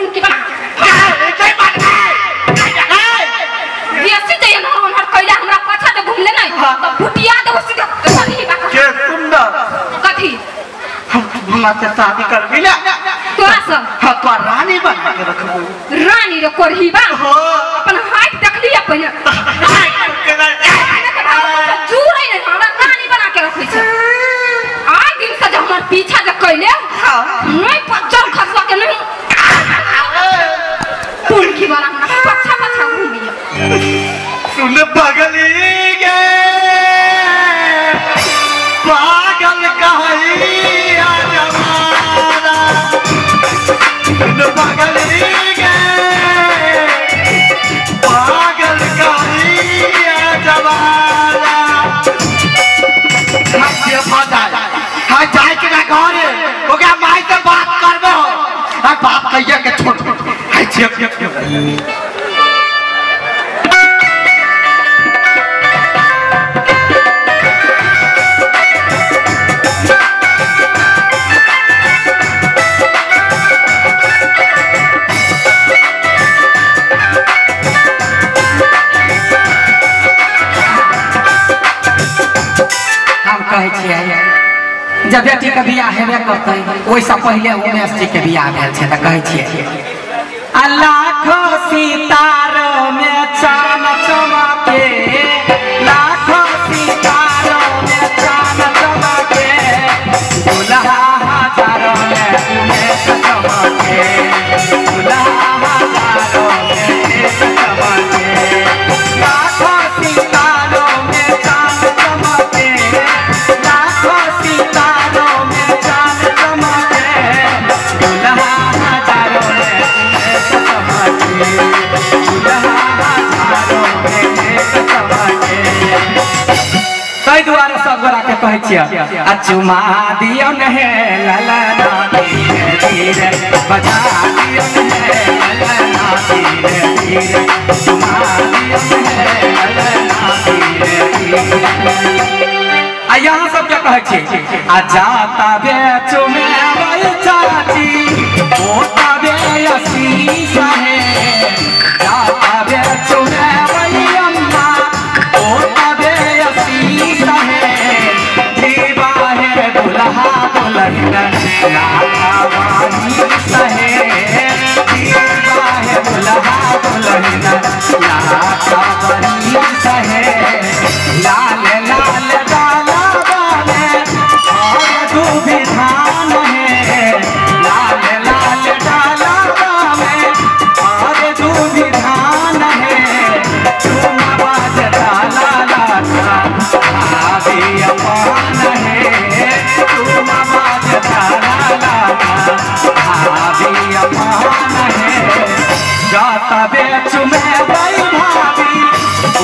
उनकी बना बेसी जे एनहर ओनहर कैला हमरा पाछा जे घुमले नहीं त फुटिया देबो सीधा सही बात के सुंदर कथी हम हमरा से शादी करबी ना तोरा से हां तो रानी बना के रखबो रानी रे करही बा हां अपन हाइट देखली पहिने जुड़ै नहीं हमरा रानी बना के रखै छै आइ दिन से जे हमर पीछा जे कैले हां नहीं पच्चर खसवा के नहीं पुलकी वाला हमरा पछा पछा घूमिया सुन पगली गे पागल कहैया जमाना सुन पगली गे पागल कहैया जमाना हां फादा हां जाय के ना घरे ओकरा माई से बात करबो आ बाप कहिया के छोड़ हाय छे जब बेटी के बियाह हेबे करतै ओहिसँ पहिले उमेश जी के बियाह भेल छै तऽ कहै छियै लाखो सितारो में चान चमके लाखो सितारो में चान चमके दुल्हा हजारों में उमेश चमके दुल्हा हजारों में उमेश चमके लाखो सितारो में चान चमके लाखो सितारों में चांद चमके दुल्हा हजारों में उमेश चमके दुल्हा हजारों में उमेश चमके ताहि दुआरे सब गोरा के कहै छियै आ चुमा दियौ ने हे ललना धीरे धीरे बजा दियौ ने हे ललना धीरे धीरे चुमा दियौ ने हे ललना धीरे धीरे आ यहाँ सब क्या कहै छियै आ जाता बे चुमेबै चाची ओता बे आशीष हे जाता बे चुमेबै अम्मा ओता बे आशीष हे जीवा हे दुल्हा दुल्हन लाखा वानी सहे जीवा हे दुल्हा दुल्हन लाखा वानी सहे लाल लाल डाला वाले और दुविधान है लाल लाल डाला वाले और दुविधान है चुमा बाजता लाला का भाभी अपान है चुमा बाजता लाला का भाभी अपान है जाता बे चुमेबै भाभी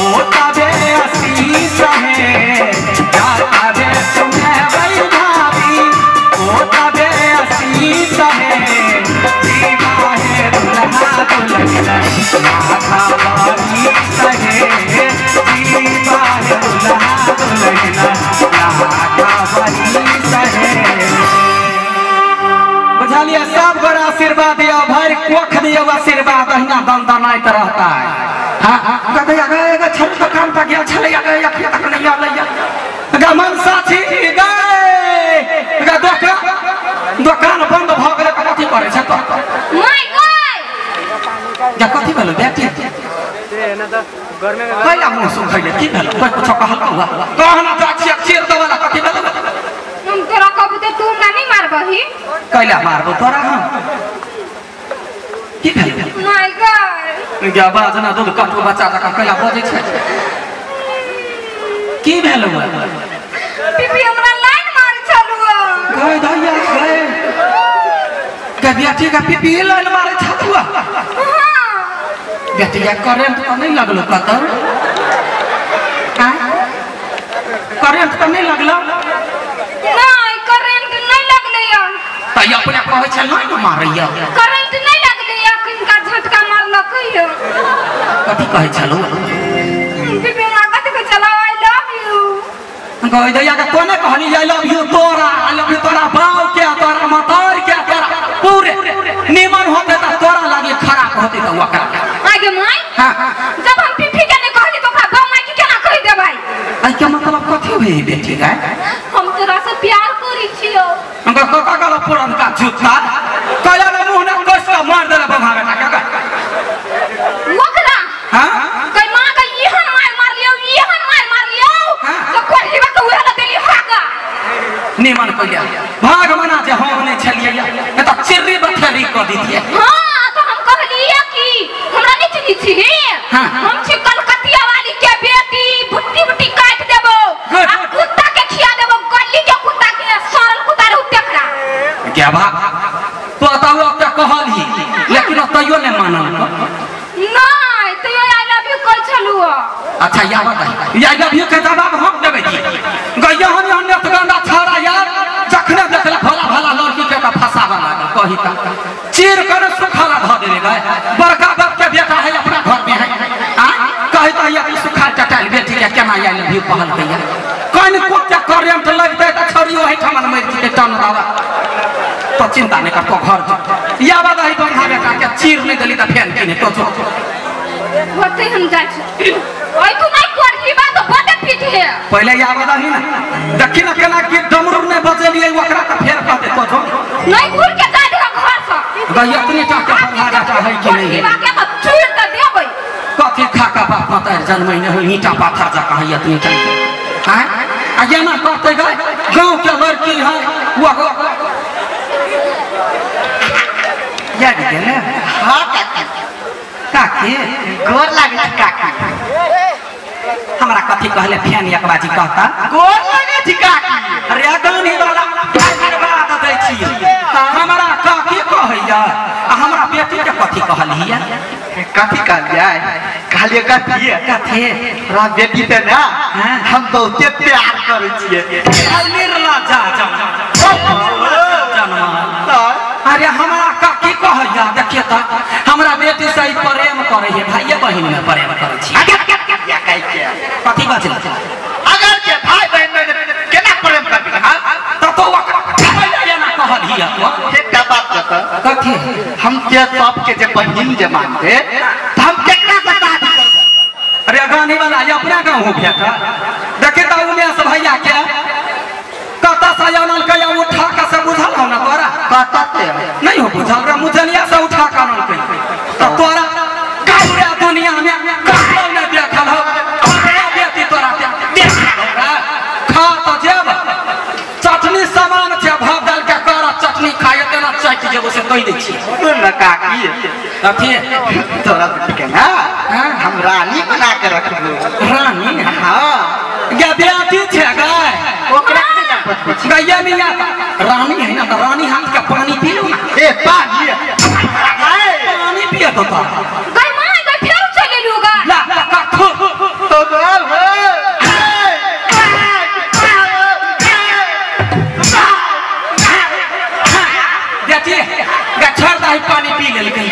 ओता बे आशीष है जाता बे चुमेबै भाभी ओता बे आशीष है जीवा है दुल्हा दुल्हन लाखा वाली सहे जीवा है दुल्हा दुल्हन लाखा वाली सहे बुझलिए सब गोरा आशीर्वाद दियो भरि कोख दियो आशीर्वाद अहिना दनदनाइत रहता है हां कतै गे छल दुकान पर गेल छलै गे अखन तक नहि आलै गे मनसा छी गे गे दोकान बंद भ गेलै कथी करै छै तो my गय गे कथी भेलो बेटी कैला मुँह सुखैले की भेलो कोइ कुछो कहलकौ कहना जा छियै चीर देबला कथी भेलो हम तोरा कहबो त तू हमरा नहीं मारबही कैला मारबो तोरा हम की भेलो my गय गे बाज ना दूध कटू बच्चा जकाँ कैला बजै छै की भेलो पीपी हमरा लाइन मारै छलु गय दैया गय गे बेटी के पीपी लाइन मारै छलु बेटी के करेंट त नहीं लगलो कतौ करेंट त नहीं लगलो नहीं करेंट नहीं लगले त अपने कहै छै लाइन मारैया करेंट नहीं लगले किनका झटका मारलक यो कथी कहै छलु पीपी हमरा कथी कहै छलौ I love you गय दैया के कोने कहली I love you तोरा I love you तोरा बाप के तोरा मतार के तोरा पूरे निमन होते त तोरा लेकिन तैयो नहीं मानल नहीं तैयो I love you कहै छलु। अच्छा या बता I love you के जवाब हम देबै छी गैया हम अन्य गंदा छाड़ा यार जखने देखला भला भला लड़की के का फसावा लागल कही का चीर कर सुखाला ध देले गए बड़का बाप के बेटा है अपना घर में है आ कही त या सुखा चटाइल बेटी के केना I love you कहल गैया कन कोते करेंट लगतै त छोरी ओहि ठमन मरि जेतै टन दावा तो चिंता नहीं कर तो घर या बात है बंधा बेटा के चीर नहीं देली त फेन किने तो जो होते हम जाइ छी ओइ तू नहीं करही बात तो बड़ पीठ है पहले या बात ही ना देखी ना केना कि डमरू ने बजेलिए ओकरा त फेर कहते तो जो नहीं घूर के जा दे घर से गई इतनी टा के बंधा बेटा है कि नहीं है के त चीर त देबै कथी खा का बाप मतार जन्म नहीं हो ईटा पाथर जा कहां इतनी टा हां आ ना कहते गए गांव के लड़की है वो याद गेल। हां काकी काकी गोर लागै छी काकी हमरा कथी कहले फैन एक बाजी कहता गोर लागै छी काकी। अरे गानी वाला बर्बाद दै छी हमरा काकी कहैया आ हमरा बेटी के कथी कहलिया कथी कहलियै कहलियै कथी कथी तोरा बेटी ते ना हम बहुते प्यार करै छियै निर्ला जा जनमा। अरे हमरा काकी कहैया देखिए त हमरा बेटी से प्रेम करै है भाइये बहिन में प्रेम करै छी कथी बाजल अगर के भाई बहन में केना प्रेम करबी हां त तो ओकरा पहिले ना कहलिया तो एकटा बात बता कथी हम के सब के जे बहिन जे मानते त हम केकरा से शादी करबै। अरे गाने वाला ये अपना गांव हो गया था देखे त उमेश भैया के कता से आनल के उठा के से बुझल हो ना तोरा कता से नहीं हो बुझल रे मुजनिया से उठा के आनल के त तोरा गाँव रे दुनिया में कतौ नहीं देखल हो अपना बेटी तोरा देखल हो रे खा त जेब चटनी सामान छै भाव डाल के कर चटनी खाए तेना चाटि जेबो से कहि दै छी सुन ना काकी कथी तोरा बेटी के ना हम रानी बना के रखबो। रानी हां गे बेटी छै गाय ओकरा के ना बचबै छी गैया नहीं आता रानी है ना त रानी हाथ के पानी पी लो ना ए पानी पानी पिए तो गई मां गई फेर चले लू गा ला ला काखो तो बाप हो बेटी गा छोड़ दही पानी पी लेलकै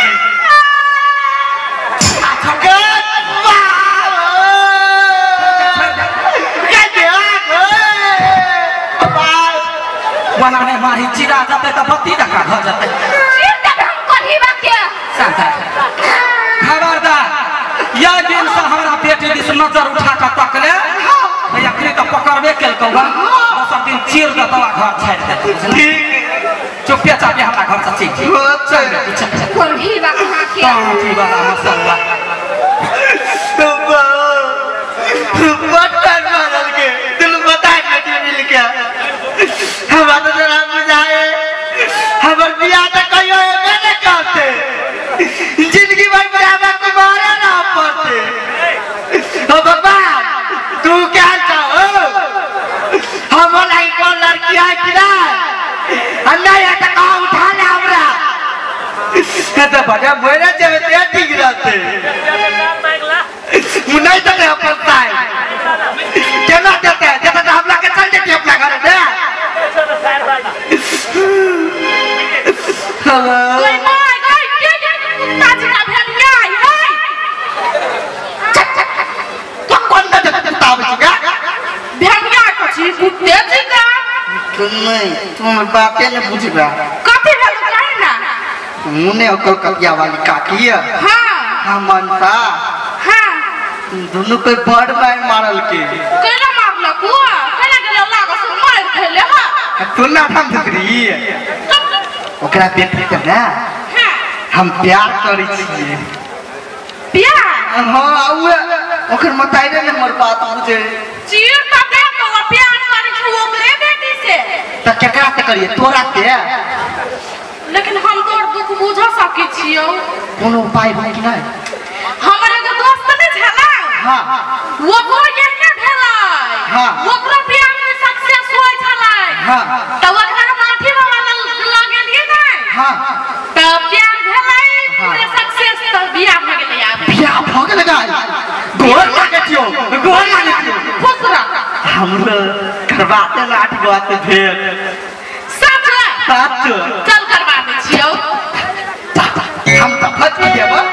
बनाने मारी चिरा जाते त बत्ती धक्का भ जाते चीर देबै हम करहीबा के शांत खबरदार या दिन से हमरा बेटी दिस नजर उठा के तकले त अखनी त पकड़बे केलकौ दोसर दिन चीर देतौ आ घर छाड़ि देतौ। ठीक चुपे चापे हमरा घर से चलि चल चल करहीबा कहां के कांची वाला मसल्ला बटन मारल के दिल बता के मिल के हमरा तो जरा बुझाए हमर बियाह त कहियो एबे न करते जिंदगी भर में हमरा कुमारे ना पड़ते। ओ बाबा तू क्या चाहो हम लाई कौन लड़की है कि ना नहीं है तो कहाँ उठा ले हमरा तो बड़ा मेरे जब ते ठीक रहते नहीं तो नहीं पड़ता है केना देते है जब तक हम लोग के चल जाती अपना घर में। गई मां गई के के कुत्ता जिका भेलिया है तो कौन का कुत्ता आबै छै भेलिया कथी कुत्ते जिका तुम नहीं तुम हमर बापे ने बुझबा कथी भेल जाय ना मुने ओकर कपिया वाली काकी है। हां हां मनसा हां दुनू के बड़ मार मारल के केना मारलक ओ केना गेल लागस मार खेले हां तू ना हम धकरी ओकरा बेटी के ना हां हम प्यार करै छियै प्यार हां उहे ओकर मताइरे ने हमर बात बुझे चीर त दे तो प्यार करै छी ओकरे बेटी से त केकरा से करिए तोरा से लेकिन हम तोर दुख बुझ सकै छियौ कोनो उपाय है कि नहीं हमर एगो दोस्त नै छला हां ओकरो एहने भेलै हां ओकरो प्यार में सक्सेस होय छलै हां त ओकरा हम आठी बाबा लग गेलियै नै हां त प्यार भेलै बौआ से भेंट। सच सच चल करवा दे छियौ। हम तो फट देबो।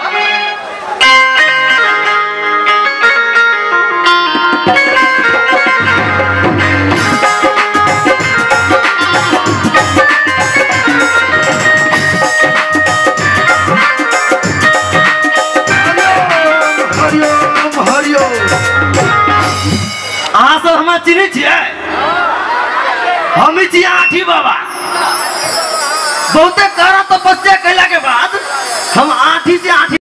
अहाँ सब हमरा चिन्है छियै? हम छी आठी बाबा। बहुते कड़ा तपस्या कैला के बाद हम आठी से आठी